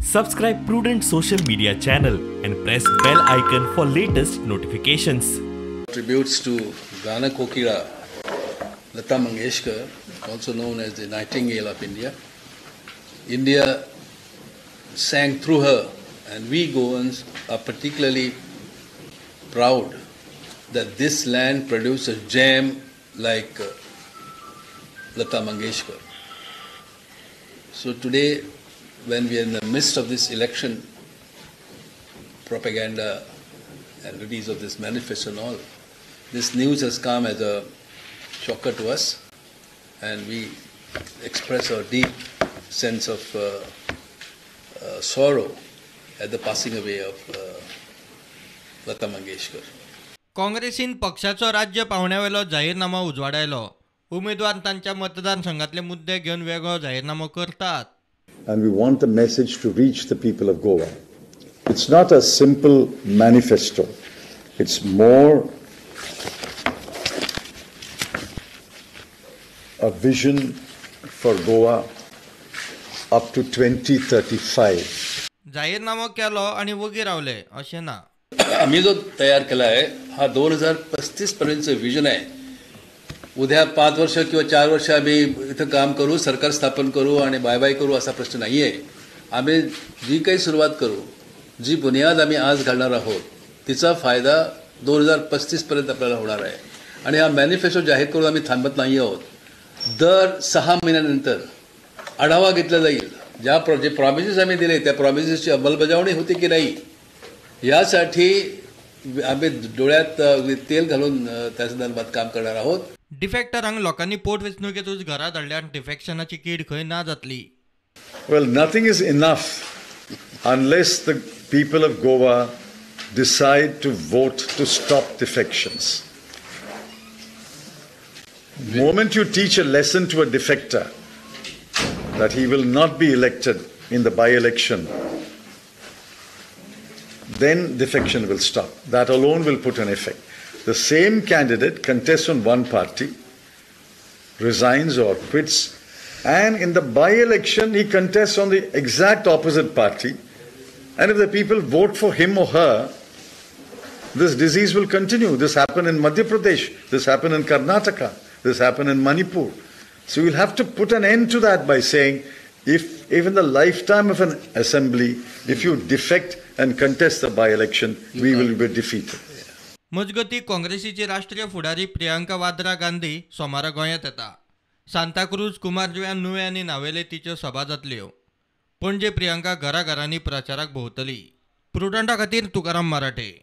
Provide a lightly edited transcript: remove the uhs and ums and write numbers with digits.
Subscribe Prudent social media channel and press bell icon for latest notifications. Tributes to Gana Kokila Lata Mangeshkar, also known as the Nightingale of India. India sang through her, and we Goans are particularly proud that this land produced a gem like Lata Mangeshkar. So today, when we are in the midst of this election propaganda and release of this manifesto and all, this news has come as a shocker to us, and we express our deep sense of sorrow at the passing away of Lata Mangeshkar. काँग्रेसीन पक्षाचो राज्य पावण्यावेलो जाहीरनामो उजवाडायलो. उमेदवार तांच्या मतदारसंघातले मुद्दे घेवन वेगळो जाहीरनामो करतात. And we want the message to reach the people of Goa. It's not a simple manifesto. It's more a vision for Goa up to 2035. जाहीरनामो केलो आनी वगी रावले अशें ना. आम्ही जो तयार केला आहे हा 2035 पर्यंतचं विजन आहे. उद्या 5 वर्ष किंवा 4 वर्ष आम्ही इथं काम करू, सरकार स्थापन करू आणि बाय बाय करू असा प्रश्न नाही आहे. आम्ही जी काही सुरुवात करू, जी बुनियाद आम्ही आज घालणार आहोत, तिचा फायदा 2035 पर्यंत आपल्याला होणार आहे. आणि हा मॅनिफेस्टो जाहीर करून आम्ही थांबत नाही आहोत. दर 6 महिन्यानंतर आढावा घेतला जाईल. जे प्रॉमिसेस आम्ही दिले त्या प्रॉमिसेसची अंमलबजावणी होती की नाही यासाठी आम्ही डोळ्यात तेल घालून त्या संदर्भात काम करणार आहोत. डिफेक्टरांक लोकांनी पोटवेंचणुकेतूच घरा धाडल्यान डिफेक्शनाची कीड खंय ना जातली. Well, nothing is enough unless the people of Goa decide to vote to stop defections. Moment you teach a lesson to a defector that he will not be elected in the by-election, then defection will stop. That alone will put an effect. The same candidate contests on one party, resigns or quits, and in the by-election he contests on the exact opposite party. And if the people vote for him or her, this disease will continue. This happened in Madhya Pradesh, this happened in Karnataka, this happened in Manipur. So you'll have to put an end to that by saying, if even the lifetime of an assembly, if you defect and contest the by-election, we will be defeated. मजगती काँग्रेसीची राष्ट्रीय फुडारी प्रियंका वाड्रा गांधी सोमारा गोंयांत येता. सांताक्रूज, कुमारजुव्यां, नुवें आनी नावेले तिच्यो सभा जातल्यो. पणजे प्रियंका घराघरांनी प्रचाराक भोंवतली. प्रुडंटा खातीर तुकाराम मराठे.